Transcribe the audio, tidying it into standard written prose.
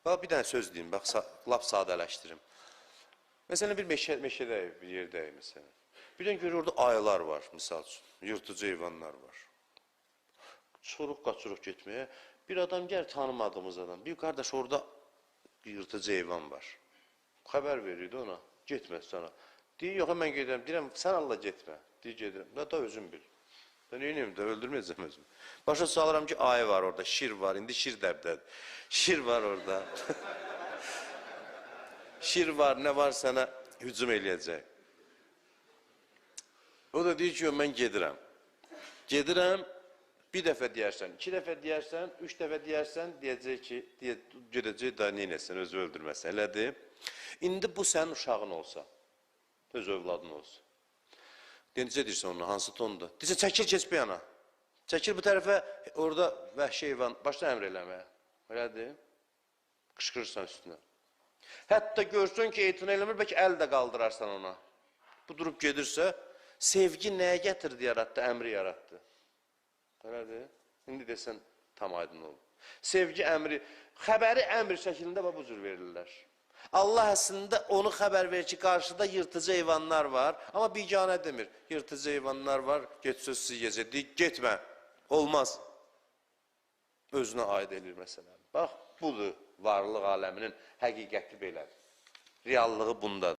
Bax, bir dənə söz deyim, bax, lap sadələşdirim. Məsələn, bir meşədəyik, bir yerdəyik, məsələn. Bir dənə görür, orada ayılar var, misal üçün, yırtıcı heyvanlar var. Çıxırıq, qaçırıq getməyə. Bir adam gəlir, tanımadığımız adam. Bir qardaş, orada yırtıcı heyvan var. Xəbər verirdi ona, getmə sana. Deyir, yox, mən gedirəm. Deyirəm, sən Allah getmə. Deyir, gedirəm. Nə da özün bil. Mən neyniyim də, öldürməyəcəm özümü. Başa salıram ki, ayı var orada, şir var. İndi şir dəbdədir. Şir var orada. Şir var, nə var sənə hücum eləyəcək. O da deyir ki, mən gedirəm. Gedirəm, bir dəfə deyərsən, iki dəfə deyərsən, üç dəfə deyərsən, deyəcək ki, gedəcək da neynəsən, özü öldürməsən, elədir. İndi bu sənin uşağın olsa, öz övladın olsa. Necə deyirsən ona, hansı tonda? Deyirsən, çəkil, keç bu yana. Çəkil bu tərəfə, orada vəhşi heyvan, başla əmr eləməyə. Elədir. Qışqırırsan üstünə. Hətta görsün ki, etina eləmir, bəlkə əl də qaldırarsan ona. Bu durub gedirsə, sevgi nəyə gətirdi, yaratdı, əmri yaratdı. Elədir. İndi desən, tam aydın oldu. Sevgi əmri, xəbəri əmr şəklində bu cür verirlər. Allah əslində onu xəbər verir ki, qarşıda yırtıcı heyvanlar var, amma biganə demir. Yırtıcı heyvanlar var, get söz sizi yiyəcək. Deyir, getmə, olmaz. Özünə aid eləyir məsələn. Bax, budur varlıq aləminin həqiqəti belədir. Reallığı bundadır.